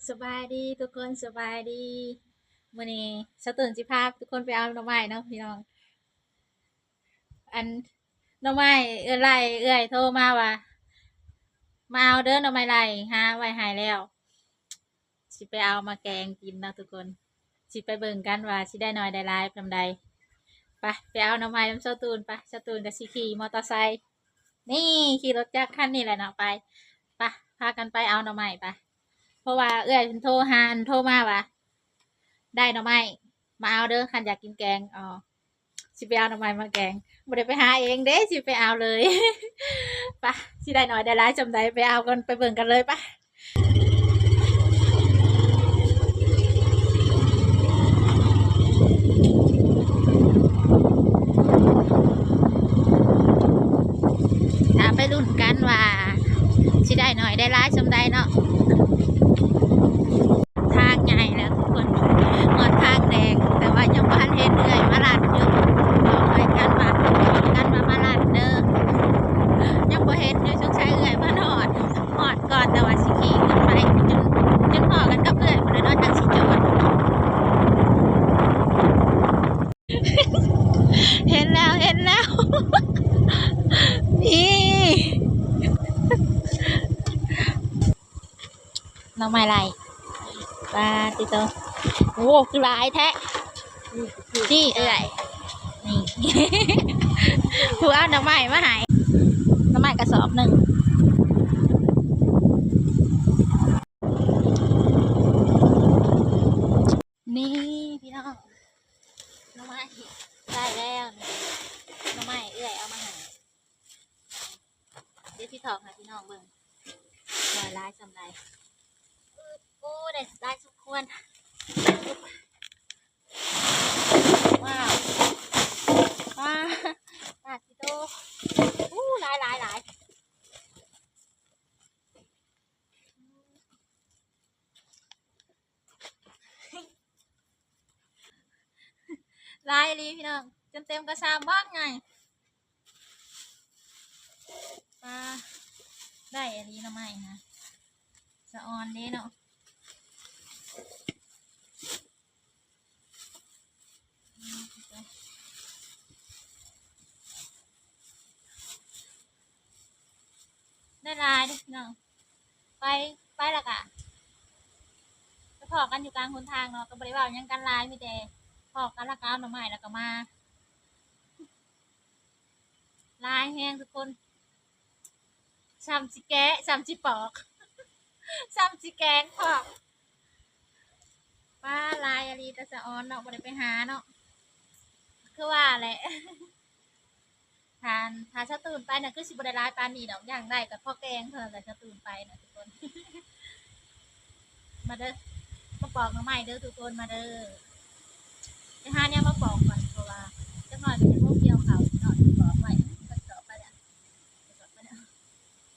ສະບາຍດີທຸກຄົນ ສະບາຍດີ. ມື້ນີ້ສາວຕູນຊິພາທຸກຄົນໄປເອົາໜໍ່ໄມ້ເນາະພີ່ນ້ອງ. ອັນ ໜໍ່ໄມ້ເອື້ອຍໄລ່ ເອື້ອຍໂທມາວ່າ ມາເອົາເດີ ໜໍ່ໄມ້ໄລ່ ຫາໄວ້ໃຫ້ແລ້ວ. ຊິໄປເອົາມາແກງກິນເນາະທຸກຄົນ. ຊິໄປເບິ່ງກັນວ່າຊິໄດ້ໜ້ອຍໄດ້ຫຼາຍສ່ຳໃດ. ໄປ ໄປເອົາໜໍ່ໄມ້ນຳສາວຕູນ ໄປ. ສາວຕູນກໍຊິຂີ່ມໍເຕີໄຊ ນີ້ ຂີ່ລົດຈັກຄັນນີ້ແຫຼະເນາະ. ໄປ ໄປ ພາກັນໄປເອົາໜໍ່ໄມ້ໄປ. ເພາະວ່າເອື້ອຍເພິ່ນໂທຫາ ອັນ ໂທມາວ່າ ໄດ້ໜໍ່ໄມ້ ມາເອົາເດີ ຄັນຢາກກິນແກງ. ອໍ ຊິໄປເອົາໜໍ່ໄມ້ມາແກງ ບໍ່ໄດ້ໄປຫາເອງເດ້ ຊິໄປເອົາເລີຍ. ໄປ ຊິໄດ້ໜ້ອຍໄດ້ຫຼາຍສ່ຳໃດ ໄປເອົາກັນ ໄປເບິ່ງກັນເລີຍ ໄປ. ຖ້າໄປລຸ້ນກັນວ່າຊິໄດ້ໜ້ອຍໄດ້ຫຼາຍສ່ຳໃດເນາະ. ທາງໃຫຍ່ແລ້ວທຸກຄົນ ຮອດທາງແດງ ແຕ່ວ່າຍັງບໍ່ທັນເຫັນເອື້ອຍມາລັດຢູ່. ບອກໃຫ້ກັນວ່າ ກັນວ່າມາລັດເດີ ຍັງບໍ່ເຫັນຢູ່. ສົງໄສເອື້ອຍມາຮອດ ຮອດກ່ອນ ແຕ່ວ່າຊິຂີ່ຂຶ້ນໄປຈົນ ຈົນພໍ້ກັນກັບເອື້ອຍພຸ້ນແຫຼະເນາະ ຈັ່ງຊິຈອດ. ເຫັນແລ້ວ ເຫັນແລ້ວ ນີ້ ໜໍ່ໄມ້ໄລ່ ປາຕິໂຕ ໂອ້ ຄືຫຼາຍແທ້. ນີ້ເອື້ອຍ ນີ້ ຜູ້ເອົາໜໍ່ໄມ້ມາໃຫ້ ໜໍ່ໄມ້ກະສອບໜຶ່ງ. ນີ້ພີ່ນ້ອງ ໜໍ່ໄມ້ໄດ້ແລ້ວ ໜໍ່ໄມ້ເອື້ອຍເອົາມາໃຫ້. ດຽວຊິຖອກໃຫ້ພີ່ນ້ອງເບິ່ງ ໜ້ອຍຫຼາຍສ່ຳໃດ. ໂອ້ ໄດ້ຫຼາຍສົມຄວນ. ວ້າວ ປາ ປາຕິໂຕ ໂອ້ ຫຼາຍ ຫຼາຍ ຫຼາຍ. ຫຼາຍອີ່ຫຼີພີ່ນ້ອງ ຈົນເຕັມກະຊາມບັກໃຫຍ່. ປາ ໄດ້ອີ່ຫຼີໜໍ່ໄມ້ນະ ສະອອນເດ້ເນາະ. ໄດ້ຫຼາຍເດ້ພີ່ນ້ອງ ໄປ ໄປແລ້ວກະໄປພໍ້ກັນຢູ່ກາງຫົນທາງເນາະ ກໍບໍ່ໄດ້ເວົ້າຫຍັງກັນຫຼາຍ ມີແຕ່ພໍ້ກັນແລ້ວກໍເອົາໜໍ່ໄມ້ແລ້ວກໍມາ. ຫຼາຍແຮງທຸກຄົນ ສ່ຳຊິແກະ ສ່ຳຊິປອກ ສ່ຳຊິແກງພ້ອມ. ປາ ຫຼາຍອີ່ຫຼີ ຕາສະອອນເນາະ ບໍ່ໄດ້ໄປຫາເນາະ ຄືວ່າແຫຼະ. ຖ້າ ຖ້າສາວຕູນໄປນະ ຄືຊິບໍ່ໄດ້ຫຼາຍປານນີ້ດອກ ຢ່າງໄດ້ກໍພໍແກງເທົ່ານັ້ນແຫຼະ ສາວຕູນໄປນະທຸກຄົນ. ມາເດີ ມາປອກໜໍ່ໄມ້ເດີທຸກຄົນ ມາເດີ. ໄປຫາແນວມາປອກກ່ອນ ເພາະວ່າຈັກໜ້ອຍກໍຈະລົງກ່ຽວເຂົ້າເນາະ ປອກໄວ້ ໄປຕໍ່ໄປແລ້ວ ໄປຕໍ່ໄປແລ້ວ.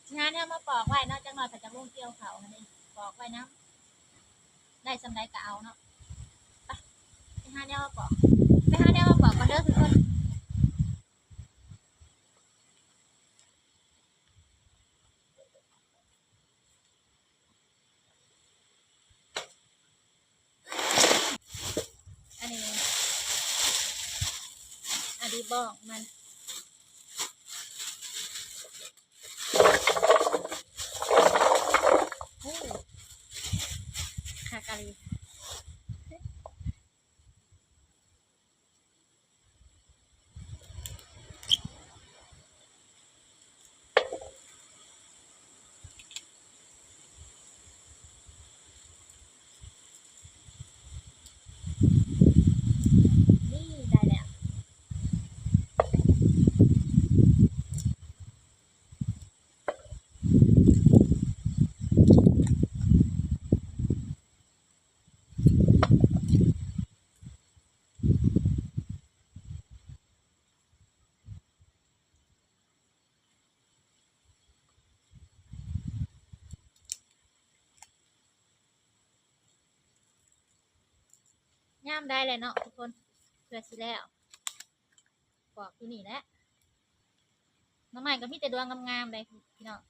ຊິຫາແນວມາປອກໄວ້ເນາະ ຈັກໜ້ອຍເພິ່ນຈະລົງກ່ຽວເຂົ້າຫັ້ນເດ້ ປອກໄວ້ນຳ ໄດ້ສ່ຳໃດກໍເອົາເນາະ. ໄປ ໄປຫາແນວມາປອກ ໄປຫາແນວມາປອກກ່ອນເດີທຸກຄົນ. ອັນນີ້ ອັນນີ້ບອກມັນ ໂອ້ ຄັກອີ່ຫຼີ. ນີ້ໄດ້ແລ້ວ. ຍາມໃດແຫຼະເນາະທຸກຄົນ ເພື່ອຊິແລ້ວ ປອກຢູ່ນີ້ແຫຼະ. ໜໍ່ໄມ້ກໍມີແຕ່ດວງງາມໆເດ້ພີ່ນ້ອງ.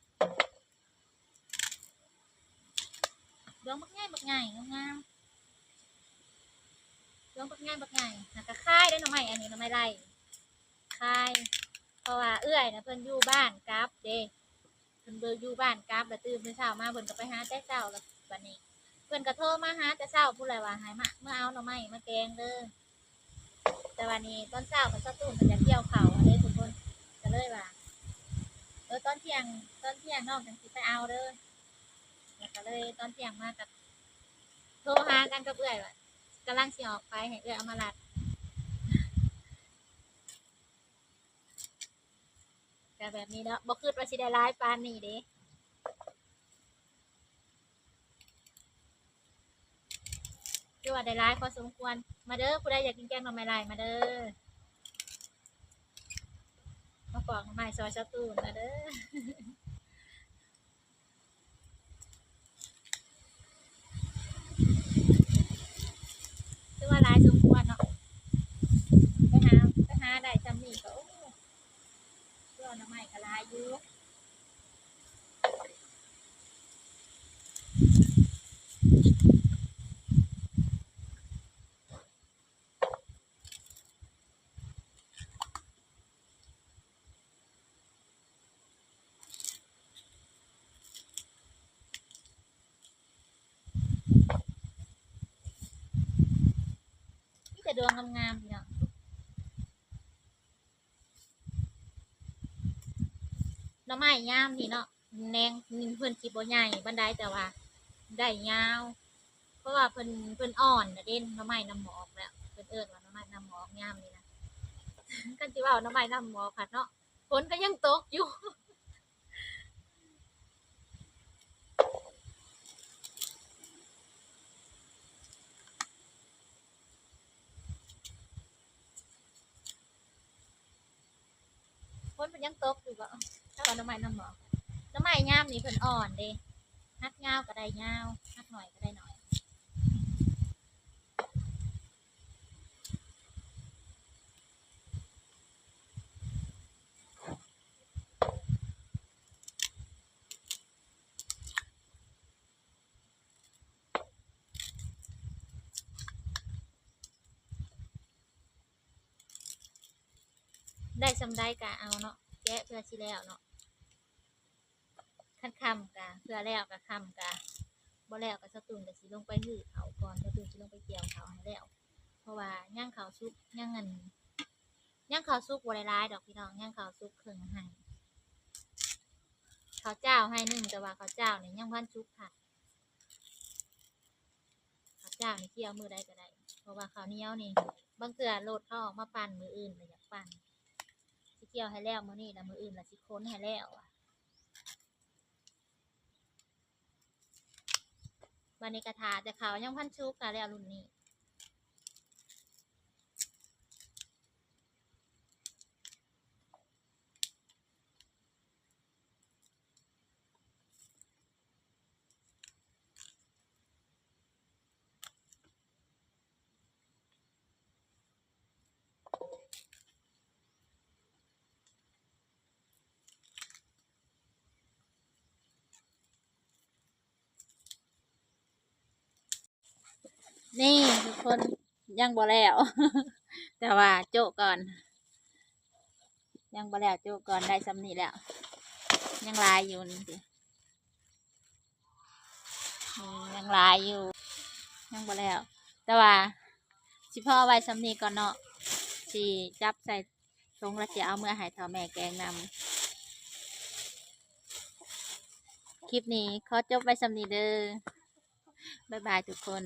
ດວງບັກໃຫຍ່ ບັກໃຫຍ່ ງາມໆ ດວງບັກໃຫຍ່ ບັກໃຫຍ່ ຫາກະຂາຍໄດ້ໜໍ່ໄມ້ ອັນນີ້ໜໍ່ໄມ້ໄລ່ ຂາຍ ເພາະວ່າເອື້ອຍນະເພິ່ນຢູ່ບ້ານກັບເດ້ ເພິ່ນຢູ່ບ້ານກັບ ແລ້ວຕື່ນແຕ່ເຊົ້າມາເພິ່ນກໍໄປຫາແຕ່ເຊົ້າ ແລ້ວບັດນີ້ເພິ່ນກໍໂທມາຫາແຕ່ເຊົ້າພຸ້ນແຫຼະວ່າໃຫ້ມາ ມາເອົາໜໍ່ໄມ້ມາແກງເດີ. ແຕ່ວ່ານີ້ຕອນເຊົ້າກໍສາວຕູນເພິ່ນຢາກກ່ຽວເຂົ້າເດ້ທຸກຄົນ ກໍເລີຍວ່າ ເອີ ຕອນທ່ຽງ ຕອນທ່ຽງນ້ອງຈັ່ງຊິໄປເອົາເດີ ແລ້ວກໍເລີຍຕອນທ່ຽງມາກໍໂທຫາກັນກັບເອື້ອຍວ່າ ກຳລັງຊິອອກໄປໃຫ້ເອື້ອຍເອົາມາລັດ. ກໍແບບນີ້ເນາະ ບໍ່ຄິດວ່າຊິໄດ້ຫຼາຍປານນີ້ເດ້ ຄືວ່າໄດ້ຫຼາຍພໍສົມຄວນ. ມາເດີ ຜູ້ໃດຢາກກິນແກງໜໍ່ໄມ້ໄລ່ ມາເດີ ມາປອກໜໍ່ໄມ້ຊ່ອຍສາວຕູນ ມາເດີ. ຖືວ່າຫຼາຍສົມຄວນເນາະ ໄປຫາ ໄປຫາໄດ້ຊ່ຳນີ້ກໍ ໂອ້ ຄືວ່າໜໍ່ໄມ້ກໍຫຼາຍຢູ່. ມີแต่ดวงงามๆ พี่น้อง หน่อไม้ยามนี้เนาะ แหน่งเพิ่นสิบ่ใหญ่ปานใด แต่ว่าได้ยาว เพราะว่าเพิ่น เพิ่นอ่อนน่ะเด้ หน่อไม้น้ำหมอกน่ะ เพิ่นเอิ้นว่าหน่อไม้น้ำหมอกยามนี้นะ คันสิเว้าหน่อไม้น้ำหมอกคักเนาะ ฝนก็ยังตกอยู่ ฝนมันยังตกอยู่บ่ แต่ว่าหน่อไม้น้ำหมอก หน่อไม้ยามนี้เพิ่นอ่อนเด้ หักยาวก็ได้ยาว หักน้อยก็ได้น้อย ได้ส่ำใดก็เอาเนาะ แกะเพื่อสิแล้วเนาะ คันค่ำก็ เพื่อแล้วก็ค่ำก็ บ่แล้วก็สาวตูนก็สิลงไปหื้อข้าวก่อน สาวตูนสิลงไปเกี่ยวข้าวให้แล้ว เพราะว่ายังข้าวสุก ยังอัน ยังข้าวสุกบ่ได้หลายดอกพี่น้อง ยังข้าวสุกเคิ่งไฮ่ ข้าวเจ้าไฮ่หนึ่ง แต่ว่าข้าวเจ้านี่ยังบ่ทันสุกคัก ข้าวเจ้านี่เกี่ยวมื้อใดก็ได้ เพราะว่าข้าวเหนียวนี่ บางเทื่อรถเขาออกมาปั่นมื้ออื่นก็อยากปั่น สิเกี่ยวให้แล้วมื้อนี้ แล้วมื้ออื่นละสิขนให้แล้ว บัดนี้ก็ถ่าแต่ข้าวยังพันสุก ถ่าแล้วรุ่นนี้ นี่ทุกคน ยังบ่แล้ว แต่ว่าโจ๊ะก่อน ยังบ่แล้ว โจ๊ะก่อน ได้ส่ำนี้แล้ว ยังหลายอยู่นี่ อืม ยังหลายอยู่ ยังบ่แล้ว แต่ว่าสิพอไว้ส่ำนี้ก่อนเนาะ สิจับใส่ถุงแล้วสิเอาเมือให้เฒ่าแม่แกงนำ คลิปนี้ขอจบไว้ส่ำนี้เด้อ บ๊ายบายทุกคน